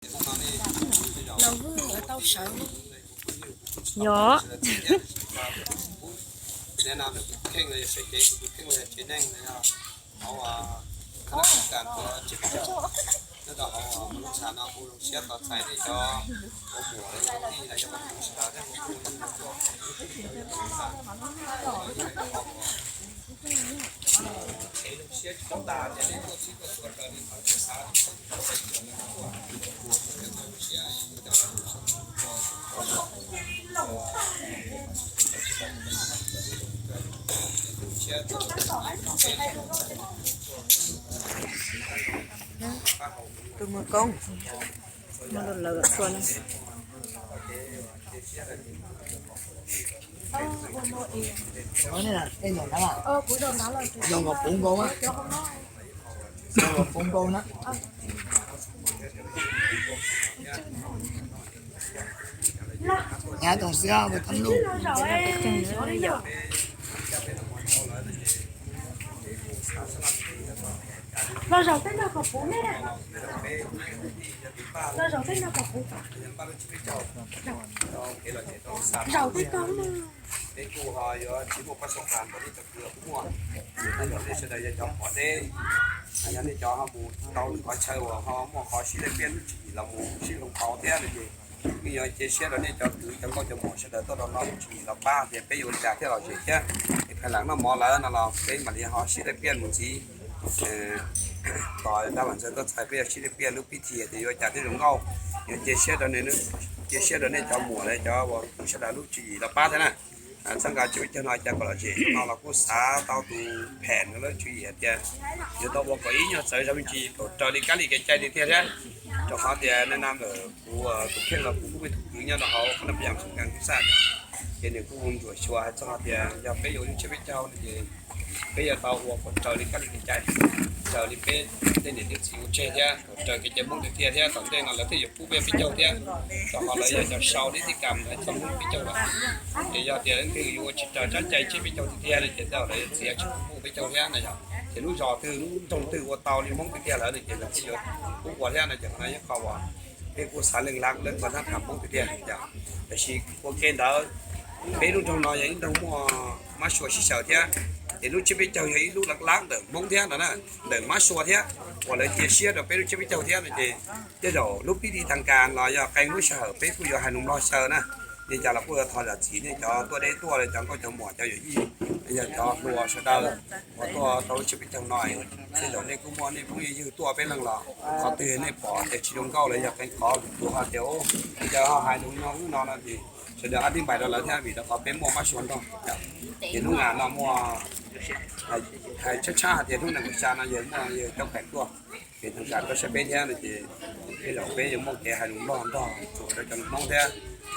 Los Vwj tau sawv. Yog. Tus kheej los yog sawv cev, tus kheej los yog tsev neeg, yog hauv kas tuav tsev caug, nyob rau hauv lub sab no kuj zoo siab tos txais nej cov ua muam ua tij los yog ua tij sawv daws thiab ua tij ua nkauj. Zoo siab tsis paub tas tias nej tuaj txhij tuaj txhua raws li qhov nej xav. Tus mus koob, muab lawv txhua no. Ov, kuv zaum nrad lawm. Zaum kom puv nkaus, zaum kom puv nkaus na. Nyab toom xwb ua tau lub. Los zaum tej no kom puv ne. Los zaum tej no kom puv. Zaum tej ko. Peb kuj ho yuav tsis muaj pab xo qas npaum li cov kwv kuj muaj. Tej zaum nej sawv daws yog cov pom deb, yog nej cov ho mus tau lwm qhov chaw uas ho muaj qhov sib dej piaj lub tswv yim los mus sib hloov pauv thiab no ces yeej yuav cia siab rau nej cov kwv cov nkauj cov muam sawv daws tuaj rau no lub tswv yim los pab tias peb yuav ua li cas thiaj lom zem thiab. Es phaj lam noj mov lawm no los peb mam li ho sib dej piaj mus ntxiv. Tos dab vam ntxawg tuaj txhais peb yuav sib dej piaj lub pib thi tias yuav ua cas thiaj zoo nkauj. Yuav cia siab rau nej, cia siab rau nej cov muam los cov uas kwv sawv daws lub tswv yim los pab thiab na. Txoj nqa tsib peb caug no cas kom lom zem no los kuj xav tau tus phem no lub tswv yim hais tias yuav tau ua kom ib nyuag txawv zog me ntsis kom raws li kab li kev cai tiag tiag thiab. Rau qhov tias nej nam lawm kuv tus kheej los kuv kuj muaj ib tug kwv nyob rau hauv qhov no peb yam xu nkas kuv xaj, ces nws kuj ntsuam xyuas hais txog tias yog peb yuav lub tsib peb caug no ces peb yuav tau ua kom raws li kab li kev cai, raws li peb tej niam tej txiv ua tseg thiab kom raws kev cai Hmoob tiag tiag thiab tom ntej no lawv thiaj yuav pub peb peb caug thiab. Rau qhov lawv yog cov sau dib tib kam hais txog Hmoob peb caug lawm. Ces yog tias leej twg yuav ua tsis raws tsab cai tsib peb caug tiag tiag no ces tej zaum lawv txiav tsis pub peb caug thiab no yog. Ces lub zos twg lub nroog twg ua tau li Hmoob tiag tiag lawm no ces lawv thiaj yuav pub ua thiab no ces qhov no yog qhov uas peb kuj xav leej lab lawv txog nab tham Hmoob tiag tiag. Tiam sis ua ke ntawd peb lub nroog no yog ib nroog muaj mab sua sib xyaw thiab, ces lub tsib peb caug yog ib lub lab lab ntawm Hmoob thiab no na, ntawm mab sua thiab, uas lawv cia siab rau peb lub tsib peb caug thiab no ces tej zaum lub pib di tag kas los yog qee lub sij hawm peb kuj yuav hais lus Nplog xyaw na. Li cas los kuj yuav thov zam txim nej cov tuaj deb tuaj, cov nkauj cov muam cov yawm yij, yog cov hluas sawv daws uas tuaj tau lub tsib peb caug no, tej zaum nej kuj muaj nej phooj ywg tuaj peb leeg los qhov twg nej pom tias tsis zoo nkauj los yog qee qhov lus tuag tias ua cas ho hais lus no wb no no ces sawv daws ab tib npais rau lawv thiab vim rau qhov peb muaj mab sua nrog. Ces hnub no muaj hais tshab tshab hais tias hnub nees nkaum xya no yog muaj yawg Caub Kaim tuaj, ces tag zam tuaj saib peb thiab no ces tej zaum peb yuav muaj kev hais lus Nplog nrog tsuam rau cov lus Hmoob thiab.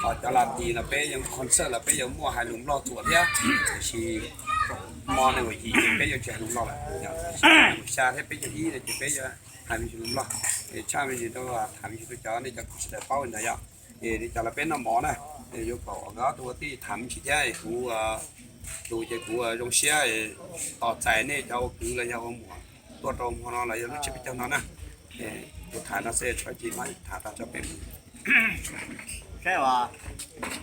Ho cov Latin los peb yuav concert los peb yuav muaj hais lus Nplog tsuam thiab. Tiam sis hmo nees nkaum yim ces peb yuav tsis hais lus Nplog lawm, xya thiab peb caug ib no ces peb yuav hais me ntsis lus Nplog. Es tshaj me ntsis rau tham me ntsis rau cov nej cov kwv sawv daws paub li ntawd yom. Es li cas los peb noj mov na, yuav kom nkawd ob tug ua tij tham me ntsis thiab es kuv tus ces kuv zoo siab tos txais nej cov ua kwv los yog ua muam tuaj rau hmo no los yog lub tsib peb caug no na. Kuv tham no xwb tso ci mas tham tag tso peb mus. Saib os,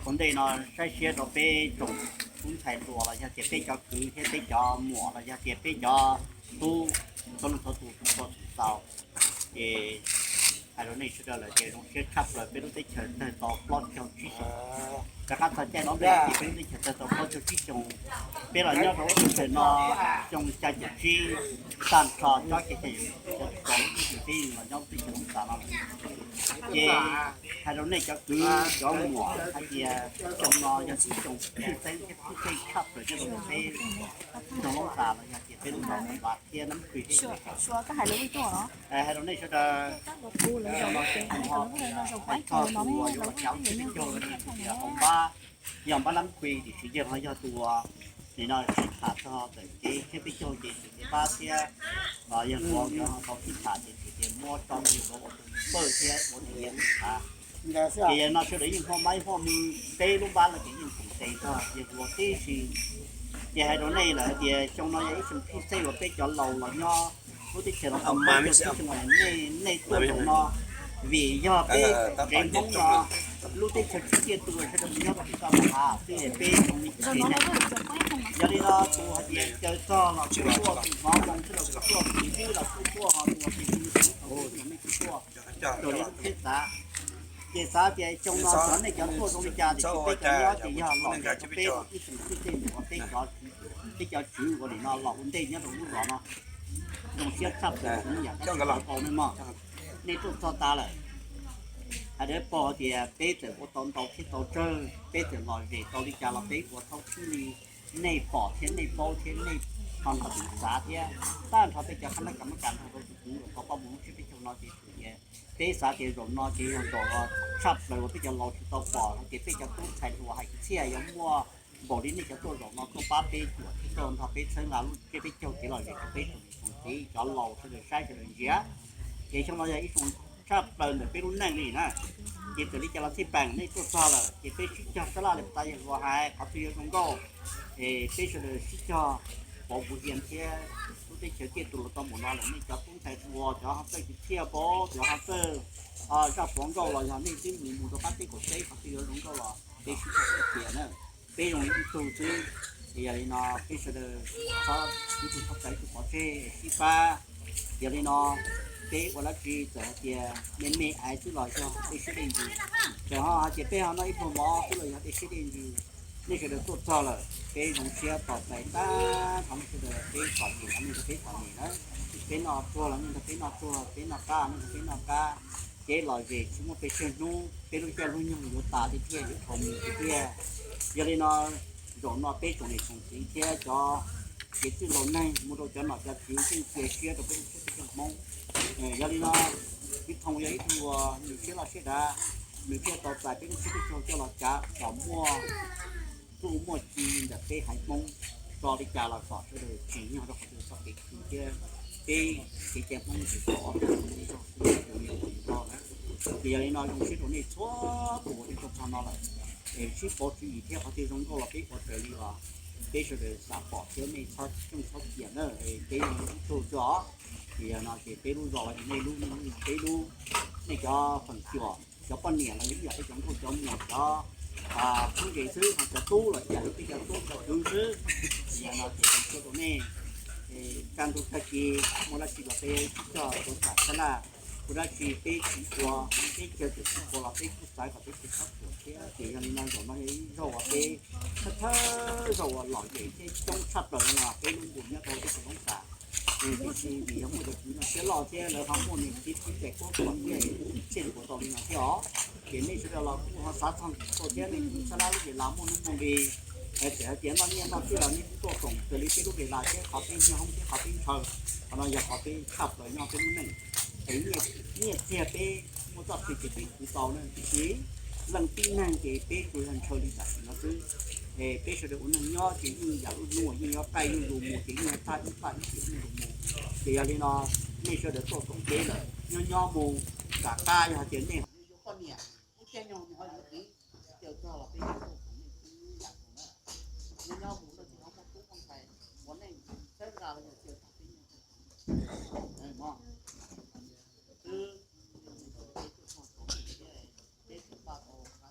ua ntej no saib siab rau peb tsoom tub ntxhais hluas los yog tias peb cov kwv thiab peb cov muam los yog tias peb cov tub txhua leej txhua tus txhua tus txaus. Ces hais rau nej sawv daws lawm tias zoo siab tshaj plaws peb lub teb chaws tawg tau plaub caug tsib xyoos. Rov qab txog caij no ntej ces peb lub teb chaws tawg tau plaub caug tsib xyoos. Peb los nyob rau lub teb chaws no xyoo xya caum tsib tag nrho tsob kev cai xya caum rau lub teb chaws peb los nyob lub teb chaws Hmoob Xas no. Ces hais rau nej cov kwv cov muam hais tias xyoo no yog xyoo xyoo txheej txheej tshaj plaws nyob rau peb nroog Hmoob Xas los yog tias peb lub zos Vam thiab Nab Khuj. Hais rau nej sawv daws, xyoo no peb txog tus uas yuav los cawv tsib peb caug no tias Hmoob Pab, yog Npab Nab Khuj tiam sis yawg ho yog tus uas nim no sib tham txog ntawm kev tsib peb caug ces tus uas pab thiab yawg Huav nkawd ho tau sib tham ces txawm tias muab tso yawg Huav ua tus pawj thiab ua tus yawg tham. Ces yog no sawv daws yeej muaj mab muaj muag, peb lub npab no ces yeej koom tes txog yawg Huav tib si. Ces hais rau nej lawm hais tias xyoo no yog ib xyoo thib txhij uas peb cov laus los nyob lub teb chaws no tau peb caug tsib xyoo, nej, nej tuaj zaum no, Vim yog peb tsev Hmoob no lub teb chaws tsis tiaj tus sawv daws mus nyob rau tim toj rau hav, twb yog peb zoo li tsev neeg. Yog li no tus hais tias caw txog los tus tuaj, tus hnov zoo xwb los tus tuaj, tus twb los tus tuaj, ho tus hais tias tus tsis tuaj los nej tsis tuaj, raws li lub siab xav. Ces xav tias xyoo no xyov nej cov tuaj zoo li cas, tiam sis peb cov nyob ces yog los ntej rau peb ib xyoos xwb tej ntawm uas peb cov, peb cov tswv ua li no los ua ntej nyob rau lub zos no. Zoo siab tshaj plaws, nej yam tau nej mog, nej tuaj txog tas lawm. Hais rau pog tias peb txawm ua tau ntau thiab tau tsawg, peb txawm lom zem tau li cas los peb ua thaub xwb li. Nej pom thiab nej paub thiab nej ho nrog tus xav thiab tag nrho peb cov qab lab kam mab kam nrog rau tus kwv uas tau pab mus lub tsiab peb caug no ces txawm tias peb xav tias zaum no ces yog zaum uas tshaj plaws uas peb cov laus tsis tau pom, ces peb cov tub ntxhais uas hais kwv txhiaj yuav muaj npaum li nej cov tuaj zaum no tuaj pab peb cuam thiab tuaj nrog peb txhawb nqa lub tsiab peb caug kev lom zem rau peb tsoom niam tsoom txiv cov laus sawv daws saib sawv daws ntsia. Ces xyoo no yog ib xyoo tshaj plaws ntawm peb lub neej li na. Ces txawm li cas los xij peem nej tuaj txog lawm ces peb sib cog sab laj li puag ta yawg hluas hais qhov twg yuav zoo nkauj, es peb sawv daws sib cog pauv kuv hiam thiab lub teb chaws tiaj tus los tau npaum no lawm, nej cov tub ntxhais hluas cov ho txawj kwv txhiaj paub, cov ho txawj zaj pov nkauj los yog nej twb mus mus rau qab teb kaum teb qhov twg yuav zoo nkauj los peb sib cog sib qhia na. Peb zoo li ib tug xwb, ces yog li no peb sawv daws txhob ib tug txhob txais ib tug pov tseg, sib pab. Yog li no peb ua dab tsi txawm hais tias me me aiv xwb los yog dej siab dej ntsws, txawm ho hais tias peb ho noj ib pluag mov xwb los yog dej siab dej ntsws. Nej sawv daws tuaj txog lawm peb zoo siab tos txais tag nrho nej sawv daws, peb txom nyem los nej nrog peb txom nyem na, peb noj pluag los nej nrog peb noj pluag, peb noj qab nej nrog peb noj qab. Ces lom zem tsis muaj pes tsawg hnub peb lub caij lub nyoog yuav tas tiag tiag, yuav dhau mus tiag tiag. Yog li no zaum no peb tsoom niam tsoom txiv thiab cov kev txwj laus neeg mus rau cov nom cov tswv keej cia siab rau peb lub teb chaws Hmoob. Yog li no kwv Thoom yog ib tug uas nws siab loj siab dav, nws thiaj tau txais peb lub teb chaws coj los cav kom muaj txuj muaj ci ntawm peb haiv Hmoob, tso li cas los kom sawv daws tsim nyog rau qhov twg txoj kev khwv thiab peb kev cai Hmoob ntawm tau ob peb tug me zaug xwb tus me tus nrog na. Ces yog li no zoo siab rau nej txhua tus uas nej tuaj txog no lawm, es sib pauv tswv yim thiab qhov twg zoo nkauj los peb ua raws li uas peb sawv daws xam pom thiab nej txhob txhob cia na, peb zoo ib tug xwb os. Ces yog no ces peb lub zos los yog nej lub, nej lub yog peb lub, nej cov feem cuam cov poj niam los yog ib yam peb cov nkauj cov muam cov phooj ywg xwb, ho cov tub los ib yam li peb cov tub cov kwv xwb. Ces yog no ces zoo siab rau nej, kaj ntug tag kis muaj dab tsi los peb sib cog rau tam sab laj, ua dab tsi peb tsis ua, peb chaw twg tsis ua los peb kuj xav kom peb tsis txhob tuam thiab. Ces yog li no zaum no yog ib zaug uas peb thawj thawj zaug uas lom zem thiab coob tshaj plaws no peb lub npus nyob rau teb chaws Hmoob tas. Tiam sis vim yog muaj cov kwv no siab loj thiab lawv ho muaj niam txiv txiv tsev kuab kuam thiab thiaj li ua tau li no thiab os. Ces nej sawv daws los kuj ho xav txog tuaj thiab nej kuj sab laj lub zes las muaj nuj muaj nqis, txawm hais tias noj nyiaj noj txiaj los nej kuj tuaj koom raws li peb lub zes las thiab qhov peb nyiag hoob thiab qhov peb ntshaw. Qhov no yog qhov peb tshaj plaws nyob peb lub neej. Es nyiaj txiag peb muaj txoj twg ces peb khwv tau na, tiam sis leej tib neeg ces peb tsuas yog ntshaw li tam sim no xwb. Es peb sawv daws ua neeg nyob ces yeej yam lub hnub uas yeej yuav qaij yeej yuav mus ces yeej yuav tag ib paj ib tiam yeej yuav mus. Ces yog li no nej sawv daws tuaj koom peb lawm nyob nyob mus, tom qab yog hais tias nej ho yuav poj niam, lub caij nyoog nws ho yuav tiv, caw txog los peb yeej tuaj koom nej ib yam nkaus na. Nyob nyob mus leej twg ho muaj tub muaj ntxhais, ua neej txhawb nqa los yog caw txog peb yeej tuaj koom. Xwb, peb tuaj txog koom thiab peb tseem npaj tau qab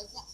Ntawd xwb.